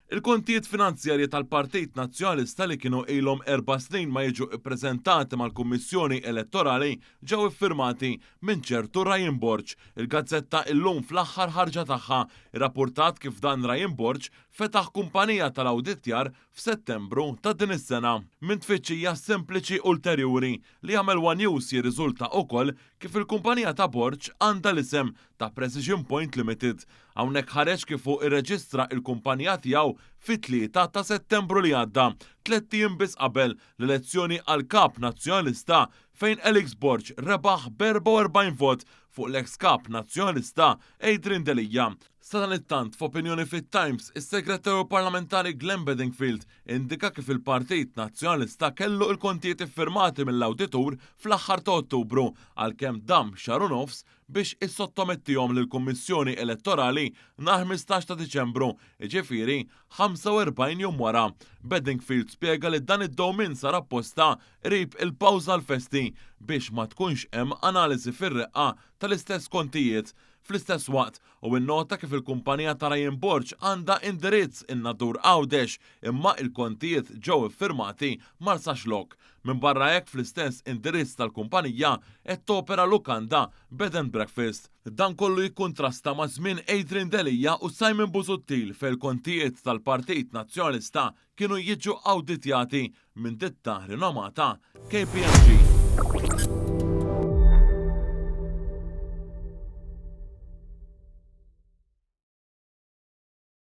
Il-kontijiet finanzjarji tal-Partit Nazzjonalista li kienu ilhom erba' snin ma jiġu ppreżentati mal-Kummissjoni Elettorali ġew iffirmati minn ċertu Ryan Borg. Il-gazzetta Illum fl-aħħar ħarġa tagħha rrappurtat kif dan Ryan Borg fetaħ kumpanija tal-awditjar f'Settembru ta' din is-sena. Minn tfittxija sempliċi ulterjuri li għamel one News jirriżulta ukoll kif il-kumpanija ta' Borg għandha l-isem ta' Precision Point Limited. Hawnhekk ħareġ kif hu irreġistra il-kumpanija tiegħu fit-3 ta' Settembru li għadda, tlett ijiem biss qabel l-elezzjoni għal Kap Nazzjonalista fejn Alex Borg rebaħ b'44 vot fuq l-eks Kap Nazzjonalista Adrian Delia. Sadanittant, f'opinjoni fit-Times, is-Segretarju Parlamentari Glenn Bedingfield indika kif il-Partit Nazzjonalista kellu l-kontijiet iffirmati mill-awditur fl-aħħar ta' Ottubru għalkemm dam xahar u nofs biex issottomettihom lill-Kummissjoni Elettorali nhar 15 ta' Diċembru, jiġifieri 45 jum wara. Bedingfield spjega li dan id-dewmien sar apposta qrib il-pawża għall-festi biex ma tkunx hemm analiżi fir-reqqa tal-istess kontijiet. Fl-istess waqt, hu innota kif il-kumpanija ta' Ryan Borg għandha indirizz in-Nadur Għawdex imma il-kontijiet ġew iffirmati Marsaxlokk. Minbarra hekk fl-istess indirizz tal-kumpanija qed topera lukanda bed and breakfast. Dan kollu jikkuntrasta ma' żmien Adrian Delia u Simon Busuttil fejn il-kontijiet tal-Partit Nazzjonalista kienu jiġu awditjati minn ditta rinomata KPMG.